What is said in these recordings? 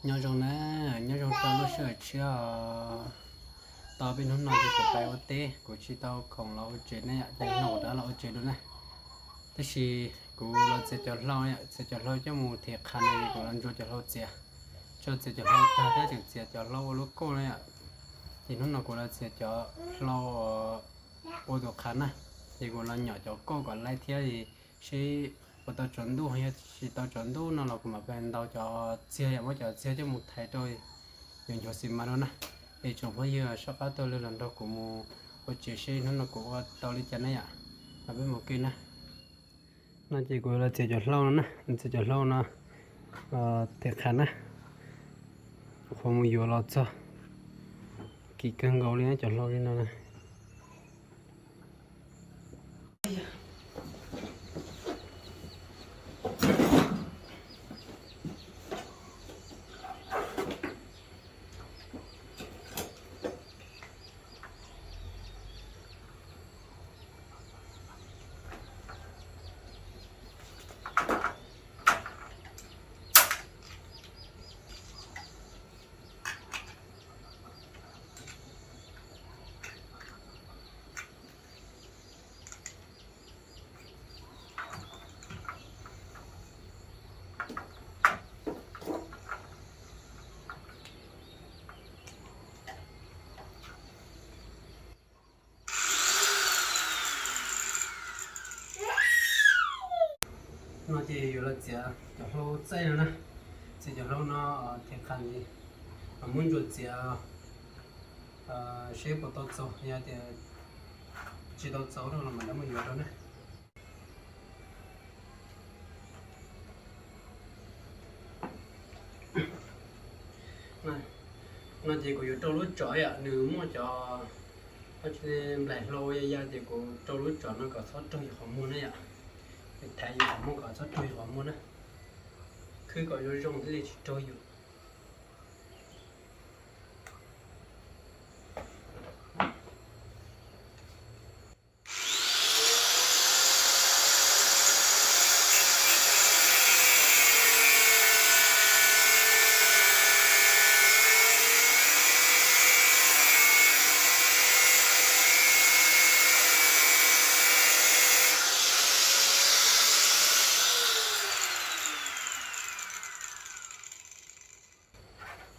Nyob zoo na, nyob zoo rau lub sij hawm tshiab os. Tau peb hnub no ces kuv pais ua teb, kuv tsis tau khoom los ua tsev ne yom, ces hnub no kuv rov los ua tsev dua na. Tab sis kuv los txiav cov hlau yom, txiav cov hlau coj mus them qhav no ces kuv los ntsuas cov hlau txiav. Tso txiav cov hlau tag thiab tseem txiav cov hlau ua lub kauj na yom. Ces hnub no kuv los txiav cov hlau ua tus qhav na, ces kuv los nyom cov kauj kom laib thiab seb puas tau tsaus ntuj, yog tsis tau tsaus ntuj no los kuv mam pais ntaus cov txiag yom, muab cov txiag coj mus thaiv rau yuav nchuav xis mas dua na. Es tsoom phooj ywg soj qab tuaj lwm los nrog kuv mus ua tsev seb hnub no kuv ua tau li cas na yom. Los peb mus kiag na. No ces kuv los txiav cov hlau no na, txiav cov hlau no them qhav na, qhuav mus yuav los txog kim kawg nkaus li cov hlau li no na. No ces yuav los txiav cov hlau txaij no na, txiav cov hlau no them qhav ntxiv, muab ntsuas txiav seb puas tau txaus, yog tias tsis tau txaus rau los mam li muab yuav rau na. No ces kuv yuav rau lub tsov yom, nws muaj cov nplaim hlau ya ya ces kuv rau lub tsov no kom txhob raug yus qhov muag na yom. Thaiv yus qhov muag kom txhob raug yus qhov muag na, khwb kom zoo zoo thiaj li tsis raug yus.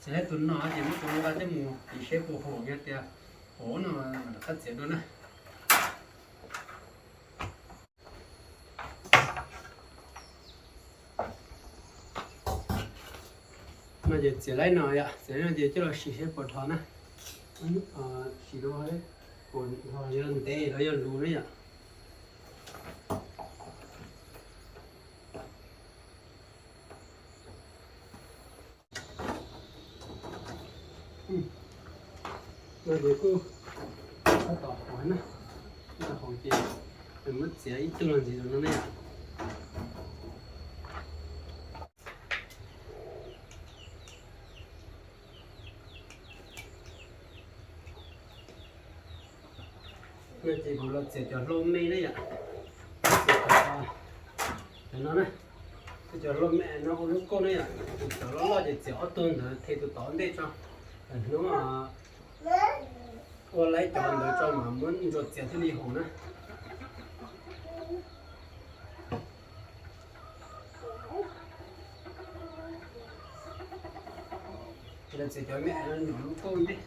Txiav tus no ces muab tus no nqa coj mus tiv seb puas haum, yog tias haum no mam rov qab txiav dua na. No ces txiav laib no yom, txiav laib no ces coj los sim seb puas dhos na. Sim no, puas dhos, yog ntev los yog luv na yom. No ces kuj tab tom haum na, tab tom haum ces muab txiav ib tug los ntxiv no ne yom. No ces kuv los txiav cov hlau me na yom. Cov no na, cov hlau me no ua lub kauj na yom. Tus cov loj loj ces txiav ob tug ntawd them tus tod ntej tso. Hnub ua laib cov ntawd tso mas muab ntsuas txiav thiaj li haum na. Ces txiav cov me no nyuam lub kauj ntej.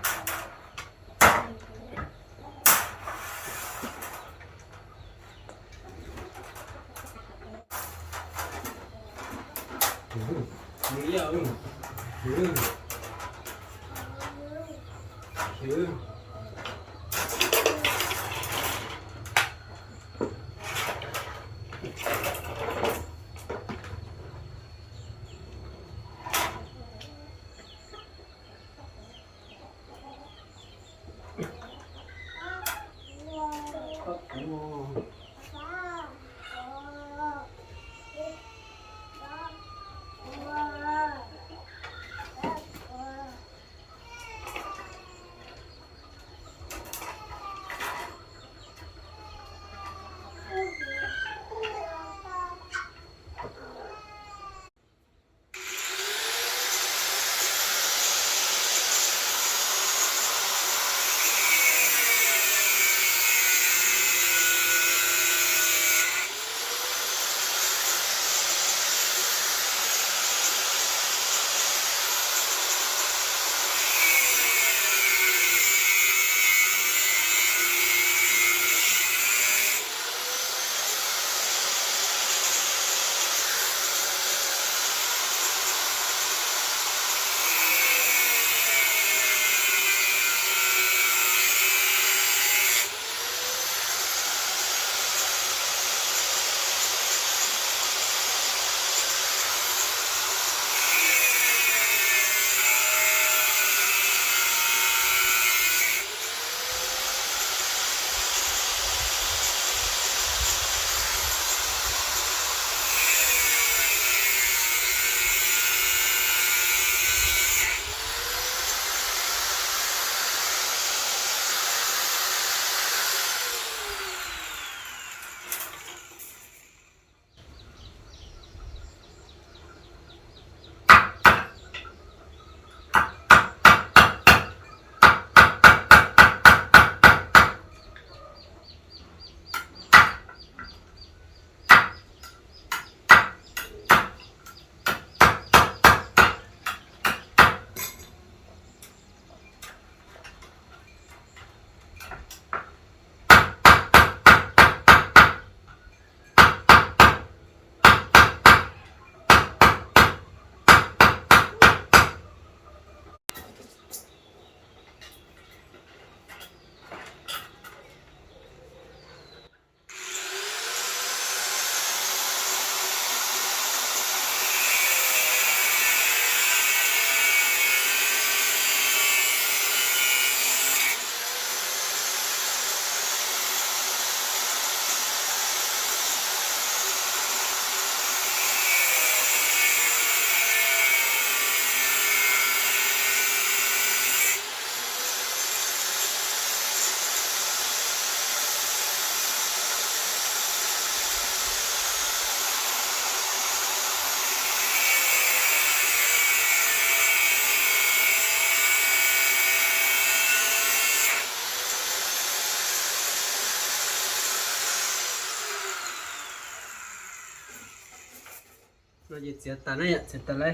Txiav tas na yom, txiav tas lawm.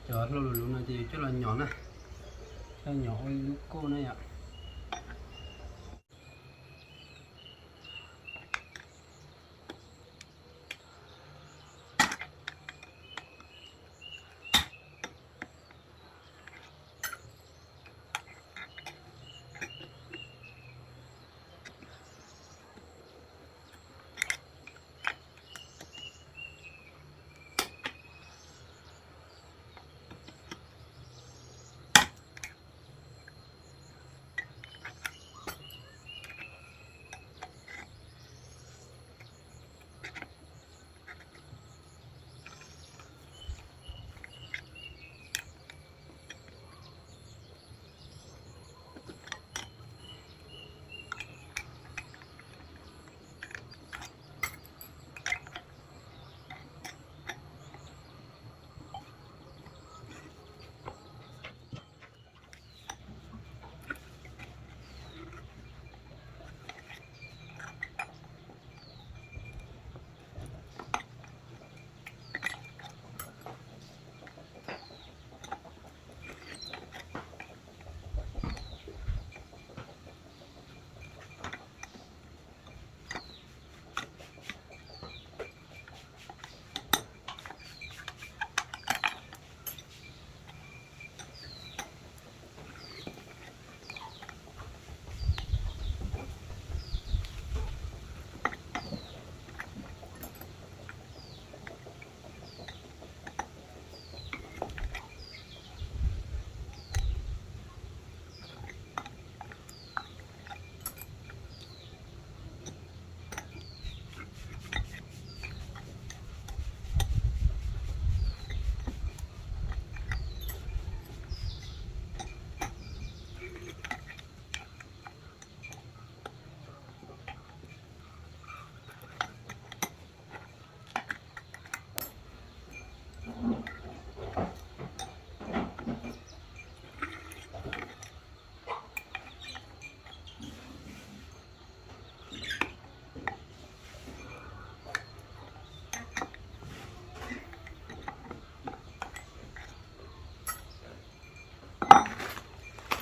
Cov hlau luv luv no ces yuav coj los nyom na, coj los nyom ua ib lub kauj na yom.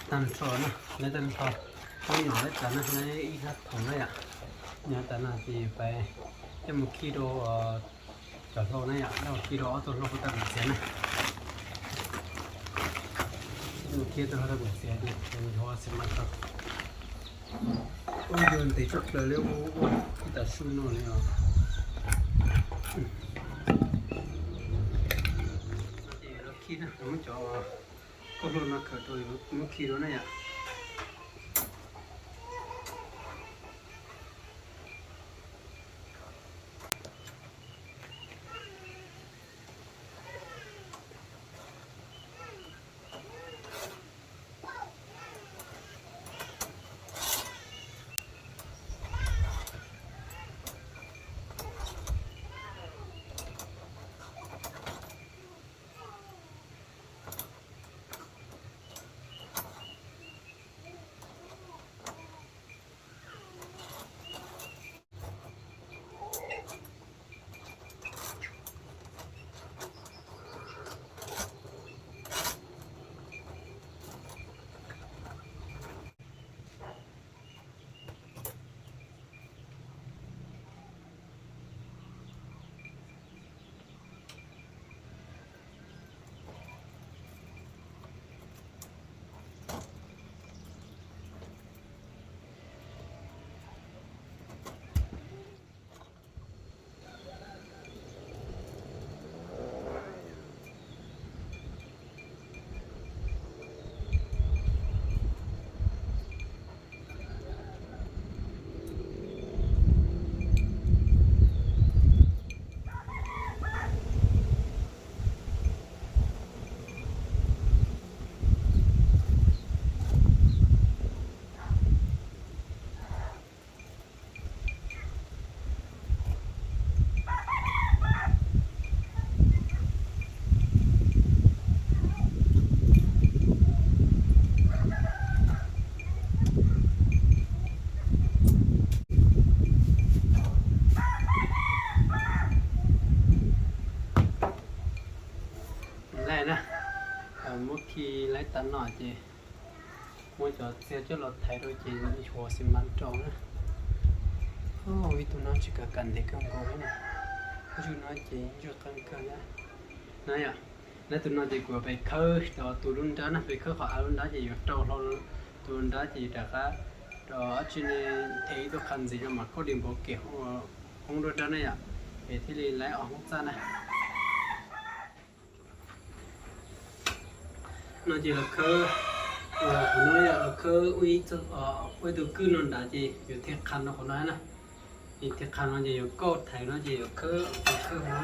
Tag nrho na, lawv tag nrho, muab nyom lawv tas na, lawv ib hab thoom na yom. Nyom tas no ces peb coj mus khi rau cov hlau na yom, coj mus khi rau ob tug hlau puv tas mus txiav na. Coj mus khi rau hlau puv txiav ces hlau xi mas tau. Ua yog ntev tshaj plaws li ua ib tas su no li os. Ces los khi na, muab cov kauj hlau no khaws rau, muab khi rau na yom. Muab khi laib tas no ces muab cov txiag coj los thaiv rau ces nchuav xi mas rau na. Ib tug no tsis kam kam ntev kawg nkaus li na. Ntswg no ces ntswg qeeb kawg na. Na yom, laib tus no ces kuv yuav pes khawb rau tus lub nrab na, pes khawb qhov av lub nrab ces yuav rau hlo tus lub nrab ces rov qab rau dab tsi ne, them ib tug qhov ntxiv rau mam khauj di npau kem hoob lub nrab na yom, es thiaj li laib ob hoob txaj na. No ces los khawb, qhov no yog los khawb ua ib tug kwj no nrad ces yuav thiaj qha no qhov no na. Ces thiaj qha no ces yuav kauj thaiv no ces yuav khawb, khawb no.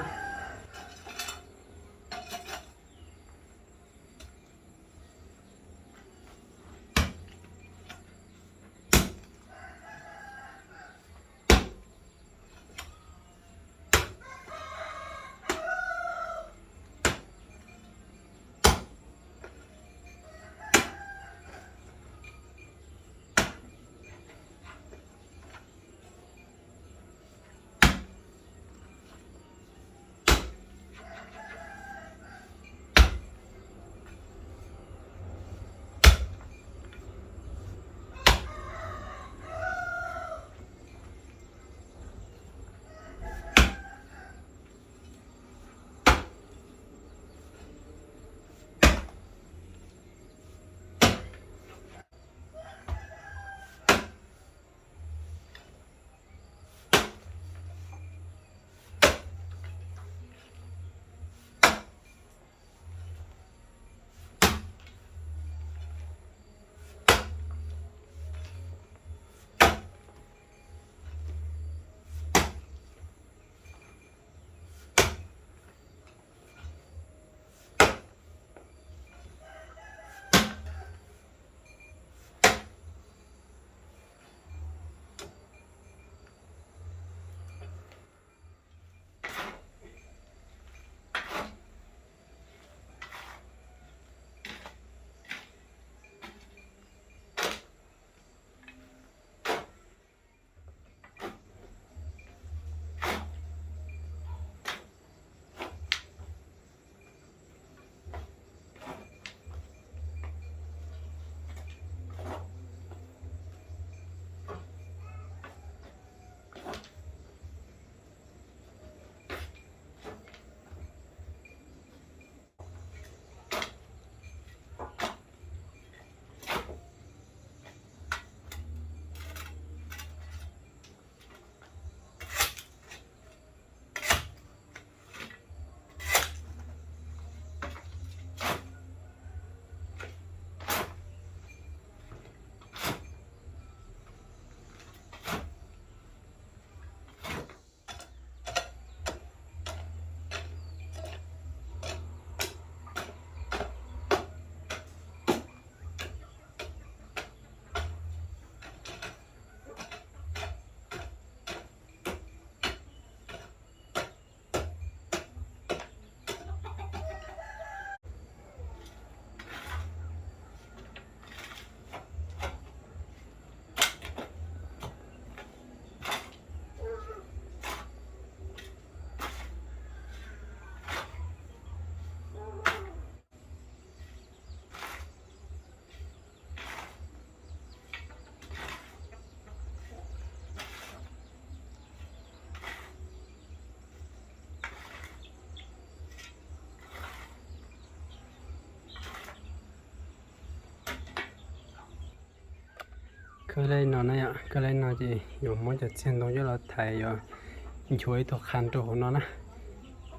Khawb li no na yom, khawb li no ces yuav muab cov txiag ntoo coj los thaiv, yuav nchuav ib tug qha rau hauv no na.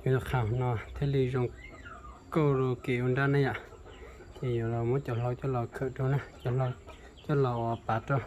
Ib tug qha hauv no thiaj li zoo kauj rau kev ua nrab na yom. Ces yuav los muab cov hlau coj los khawm rau na, cov hlau coj los ua pav rau.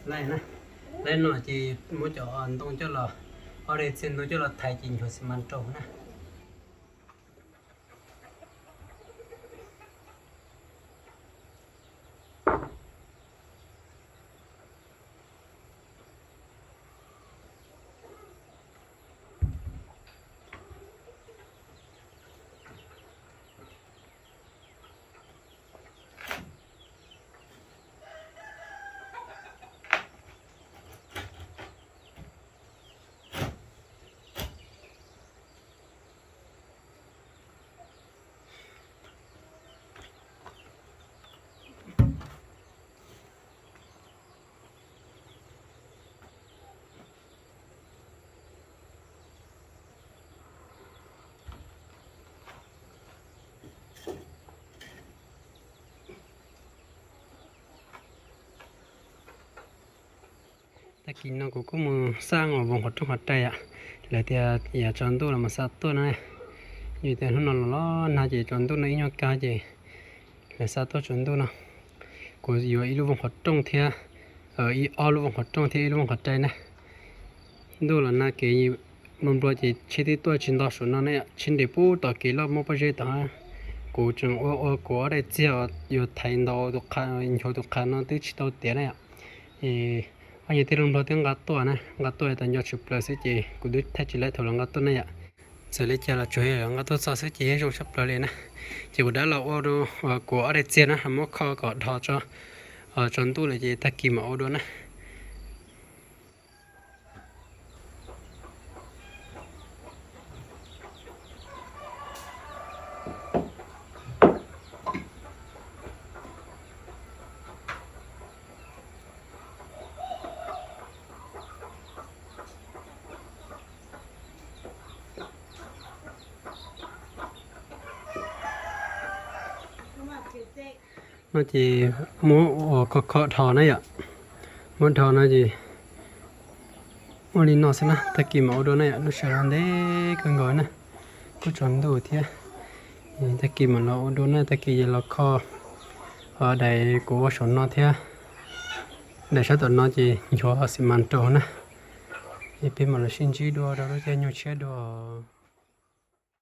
Laij na, laij no ces muab cov ntoo coj los, ob daim txiag ntoo coj los thaiv ces nchuav xi mas rau na. Tag kis no kuv kuj mus xa ua voos qhov rooj qhov rais yom. Lawv tias yav tsaus ntuj los mus xa tuaj na. Yog tias hnub no los los nag ces tsaus ntuj no ib nyuag kag ces lawv xa tuaj tsaus ntuj no. Kuv yuav ib lub voos qhov rooj thiab, ib ob lub voos qhov rooj thiab ib lub voos qhov rais na. Ntuj los nag kev nplo nplo ces tsheb twb tuaj tsis nto saum no ne, tsheb nres pub tom kev loj muaj pob zeb tod. Kuv tseem ua ua kuv ob daim txiag yuav thaiv ntaus tus qha, nchuav tus qha no twb tsis tau tiav na yom. Ob niag tij laug nplog twb nqa tuaj na, nqa tuaj tas nco tshwm plaws xwb ces kuv twb thaij tsis laib thaum lawv nqa tuaj na yom. Txawm li cas los tsuas yog lawv nqa tuaj txog xwb ces yeej zoo tshaj plaws li na. Ces kuv dab los ua kuv ob daim txiag na, muab kho kom dhos tso, tsaus ntuj lawm ces tag kis mam ua dua na. No ces muab ua kho kho dhos na yom. Muab dhos no ces ua li no xwb na, tag kis mam ua dua na yom. Lub sij hawm no ntev kawg nkaus na, kuj tsaus ntuj thiab. Tag kis mam los ua dua na, tag kis ces los kho daim kuv ua saum no thiab. Daim sab tom no ces nchuav xi mas rau na. Es peb mam los sib ntsib dua rau lub caij nyoog tshiab dua.